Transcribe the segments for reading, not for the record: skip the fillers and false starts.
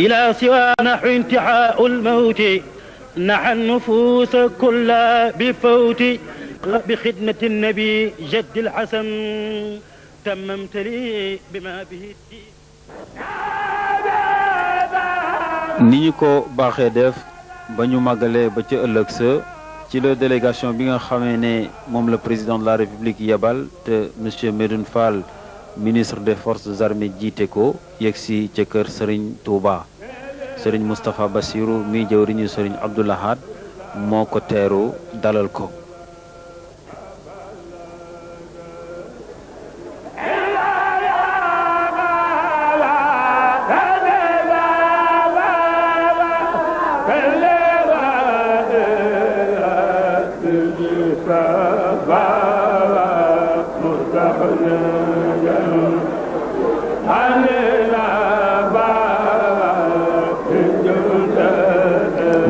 إلى سوى نحو انتحاء الموت نحى النفوس كلها بفوت بخدمة النبي جد الحسن تممت لي بما به ni ñu ko baaxee def ba ñu màggalee ba ca ëllëg sa ci la délégation bi nga xamee ne moom la président de la république yebal te monsieur Medoune Fall ministre des forces armées jiite ko yegsi ca kër Serigne Touba Serigne Moustapha Bassirou mi jëwriñu Serigne Abdou Lahad moo ko teeru dalal ko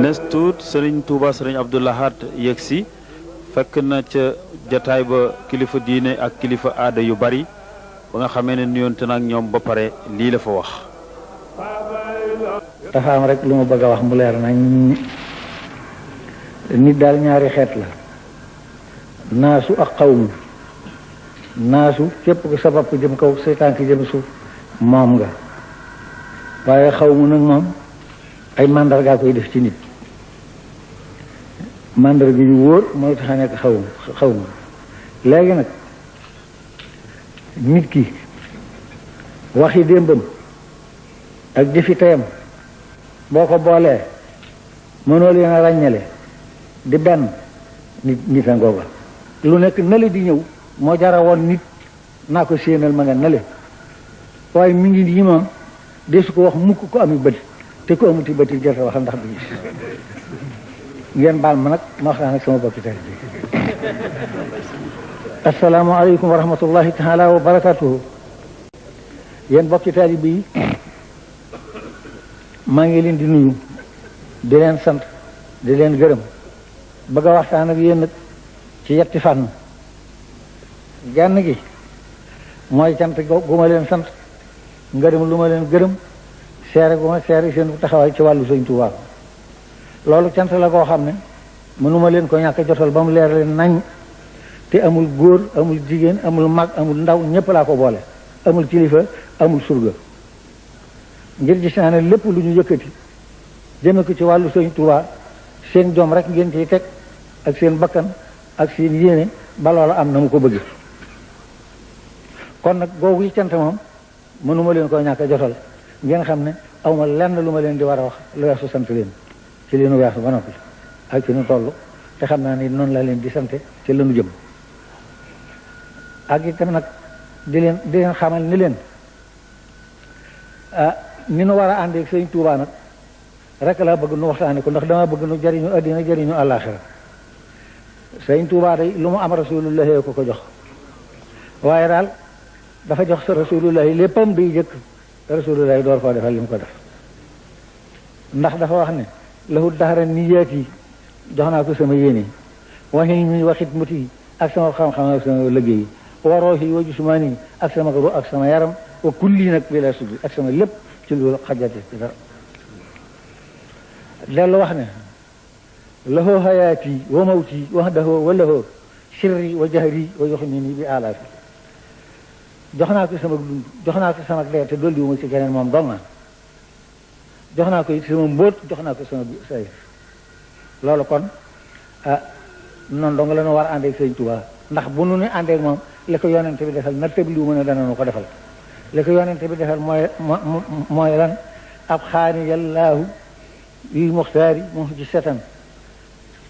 nes tuut Serigne Touba Serigne Abdou Lahad yegsi fekk na ca jataay ba kilifa diine ak kilifa aada yu bari ba nga xamee ne nuyoonte nag ñoom ba pare lii la fa wax dafa am rek lu ma bëgg a wax mu leer nañ nit daal ñaari xeet la naasu ak xawmu naasu képp ko sa bopp jëm kaw say tànk jëm suuf moom nga waaye xawmu nag moom ay mandarga koy def ci nit mandarga yu wóor mooy tax a nekk xawmu léegi nag nit ki waxi démbam ak jëfi teyam boo ko boolee mënoo leen a ràññale di benn nit a ngooga lu nekk nale di ñëw moo jara woon nit naa ko séenal ma nga nale waaye mi ngi nii moom desu ko wax mukk ko ami bët te ko amuti bët yi jërta waxal ndax du gis ngeen baal ma nag ma waxtaan ak sama bokki tey bi asalaamaaleykum wa rahmatullahi taala wa barakatuhu yéen bokki taalibe yi maa ngi leen di nuyu di leen sant di leen gërëm bëgg a waxtaan ak yéen nag ci yetti fànn genn gi mooy cant gu ma leen sant ngërëm lu ma leen gërëm seere gu ma seere seen taxawaay ci wàllu Sëñ Tuubaa loolu cant la koo xam ne mënuma leen ko ñàkk jotal ba mu leer leen nañ te amul góor amul jigéen amul mag amul ndaw ñëpp laa ko boole amul kilifa amul surga ngir gis naa ne lépp lu ñu yëkkati jëme ko ci wàllu Sëñ Tuubaa seen jom rek ngeen ciy teg ak seen bakkan ak seen yéene ba loola am na mu ko bëgg kon nag googu yi cant moom mënuma leen koo ñàkk jotal ngeen xam ne awma lenn lu ma leen di war a wax lu weesu sant leen ci leenu weesu ba noppi ak fi nu toll te xam naa ni noonu laa leen di sante ci lanu jëm ak itam nag di leen xamal ni leen ni nu war a àndeeg Sëñ Tuubaa nag rek laa bëgg nu waxtaane ko ndax dama bëgg nu jariñu àddina jariñu àllaaxira Sëñ Tuubaa day lu mu am rasulullahi ko jox waaye daal dafa jox sa rasulullahi léppam day jëkk rasulullahi door koo defal li mu ko def ndax dafa wax ne lahu daxara niyaat yi jox naa ko sama yéene waxin mi waxit muti ak sama xam-xam ak sama liggéey waroo yi wa jusmaani ak sama ru ak sama yaram wa kulli nag bi la suddi ak sama lépp ci loolu xajate ci dara dellu wax ne lahu hayaati wa mawti wahdahu wa lahu sirri wa jahri wa yuxnini bi alaafi jox naa ko sama dund jox naa ko sama dee te dolli wu ma ci keneen moom dong jox naa ko it sama mbóot jox naa ko sama say loolu kon noonu dong la ñu war a àndeeg Sëñ Tuubaa ndax bu nu ne àndeeg moom li ko yonente bi defal na tëb lu mën a dana nu ko defal li ko yonente bi defal mooy lan ab xaani yallaahu lil muxtaari muhjisatan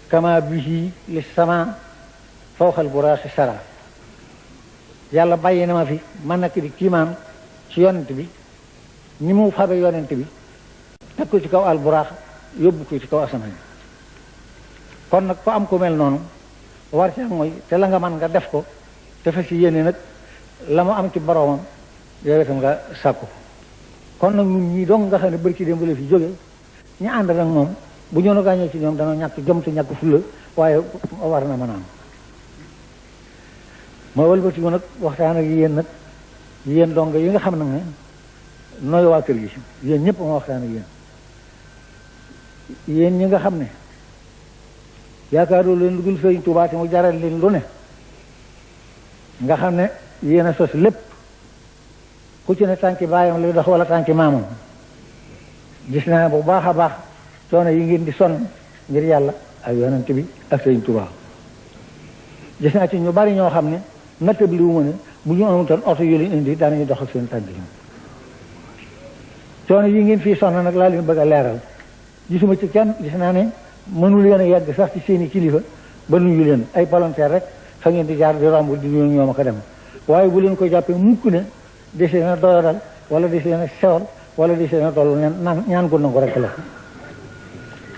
kama bihi li sama fawxal buraaxi sara yàlla bàyyi na ma fi man nekk di kiimaan ci yonent bi ni mu fabe yonent bi teg ko ci kaw al buraax yóbbu ko ci kaw asamaan kon nag ko am ku mel noonu war ca mooy te la nga man nga def ko te fa si yéene nag la mu am ci boroomam yow itam nga sàkku kon nag ñun ñii dong nga xam ne bari ci démb la fi jóge ñu ànd nag moom bu ñu nu gàññee ci ñoom dana ñàkk jom te ñàkk fulla waaye war na mën a am ma wëlbatiku nag waxtaan ak yéen nag yéen dong yi nga xam nag ne nooy waa kër gi yéen ñëpp ma waxtaan ak yéen ñi nga xam ne yaakaaroo leen lu dul Sëriñ Tuubaa te mu jaral leen lu ne nga xam ne yéen a sos lépp ku ci ne tànki baayam lay dox wala tànki maamam gis naa bu baax a baax coono yi ngeen di sonn ngir yàlla ak yonent bi ak Sëriñ Tuubaa gis naa ci ñu bari ñoo xam ne nattab li wu ma ne bu ñu amutoon oto yu leen indi daanañu dox ak seen tànk yi coono yi ngeen fii sonn nag laa leen bëgg a leeral gisuma ci kenn gis naa ne mënu leen a yegg sax ci seeni kilifa ba nuyu leen ay volontaire rek fa ngeen di jaar di romb di nuyu ñoom ko dem waaye bu leen ko jàppee mukk ne desee na doyadal wala desee na sewal wala desee na toll naan ñaan gu nangu rek la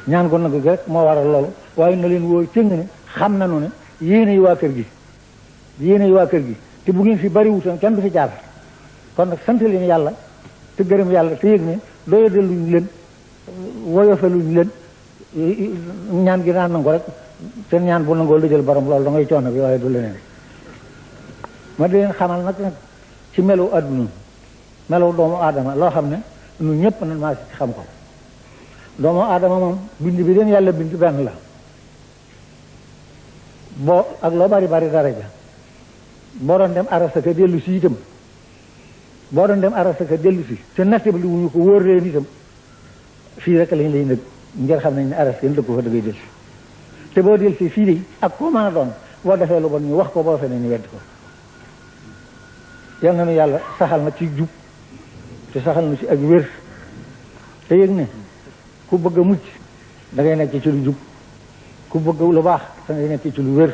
ñaan gu nangu gi rek moo waral loolu waaye na leen woo cëng ne xam nañu ne yéenay waa kër gi yéenay waa kër gi te bu ngeen fi bari wutoon kenn du fi jaar kon nag sant leen yàlla te gërëm yàlla te yëg ne doyadaluñ leen woyofaluñ leen ñaan gi naan nangu rek te ñaan bu nangoo lu jël borom loolu da ngay coono bi waaye du leneen ma di leen xamal nag ci melu adduna melu doomu aadama loo xam ne ñun ñëpp nan maa ci xam ko doomu aadama moom bind bi leen yàlla bind benn la boo ak loo bari bari daraja boo doon dem arasaka dellu si itam boo doon dem arasaka dellu si te nattable li wuñu ko wóor leen itam fii rek lañ lay nëg ngir xam nañ ne aras kenn dëkk ko fa da ngay del si te boo del si fii de ak koo mën a doon boo defee lu bon ñu wax ko boo feneen ñu wedd ko yal na nu yàlla saxal na ci jub te saxal na ci ak wér te yëg ne ku bëgg a mucc da ngay nekk ci lu jub ku bëgg lu baax da ngay nekk ci lu wér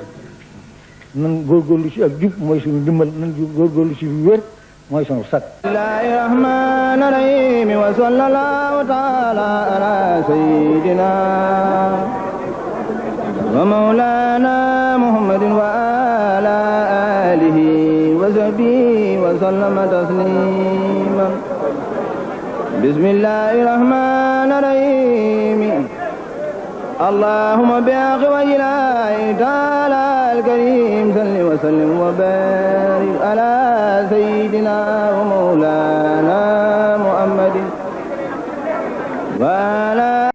nan góorgóorlu ci ak jub mooy suñu ndimbal nan góorgóorlu ci lu wér mooy sunu sat bismillahi rahmani rahim wa sallallahu taala ala sayyidina wa mawlana muhammadin wa ala alihi wa sahbihi wa sallama tasliman bismillahi rahmani rahim اللهم بحق وجهه تعالى الكريم صل وسلم وبارك على سيدنا ومولانا محمد